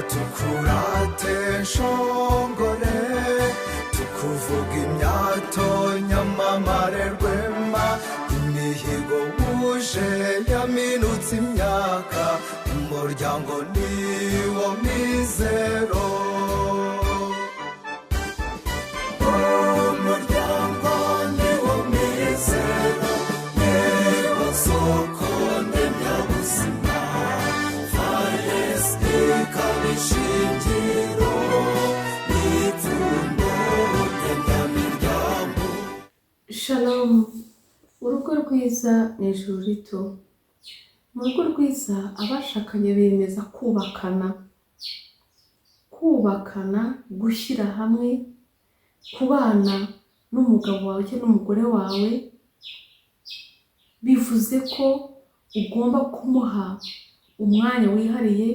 Tukurate nshongore, tukuvuga imyato, nyamamare rwema. Imihigo wuje yaminutse imyaka, umuryango niwo mizero. Umuryango niwo mizero, niwo soko ndemyabuzima, FARS ikaba ishingiro n'ipfundo ndemyamiryango. Shalom! Urugo rwiza ni ijuru rito. Mu rugo rwiza abashakanye biyemeza kubakana, kubakana, gushyira hamwe, kubana n'umugabo wawe cyangwa n'umugore wawe, bivuze ko ugomba kumuha umwanya wihariye,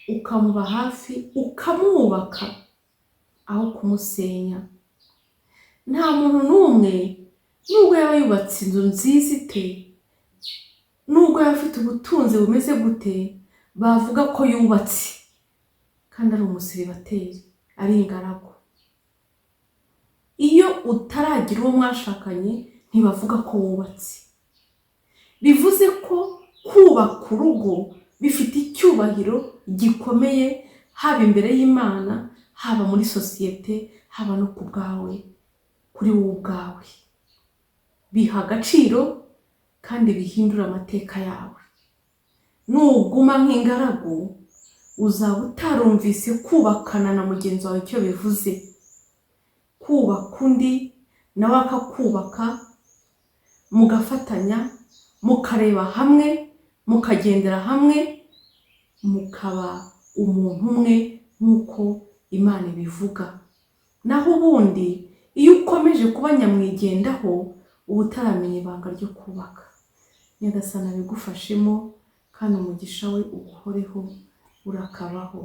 ukamuba hafi, ukamwubaka aho kumusenya. Nta muntu n'umwe, nubwo yaba yubatse inzu nziza ite, nubwo yaba afite ubutunzi bumeze gute, bavuga ko yubatse kandi ari umusiribateri, ari ingaragu. Iyo utaragira uwo mwashakanye ntibavuga ko wubatse. Bivuze ko kubaka urugo bifite icyubahiro gikomeye, haba imbere y'Imana, haba muri sosiyete, haba no ku bwawe, kuri wowe ubwawe. Biha agaciro kandi bihindura amateka yawe. Nuguma nk'ingaragu uzaba utarumvise kubakana na mugenzi wawe icyo bivuze. Kubaka undi nawe akakubaka, mugafatanya, mukareba hamwe, mukagendera hamwe, mukaba umuntu umwe nk'uko Imana ibivuga. Naho ubundi iyo ukomeje kuba nyamwigendaho uba utaramenya ibanga ryo kubaka. Nyagasani abigufashemo kandi umugisha we uguhoreho, urakabaho.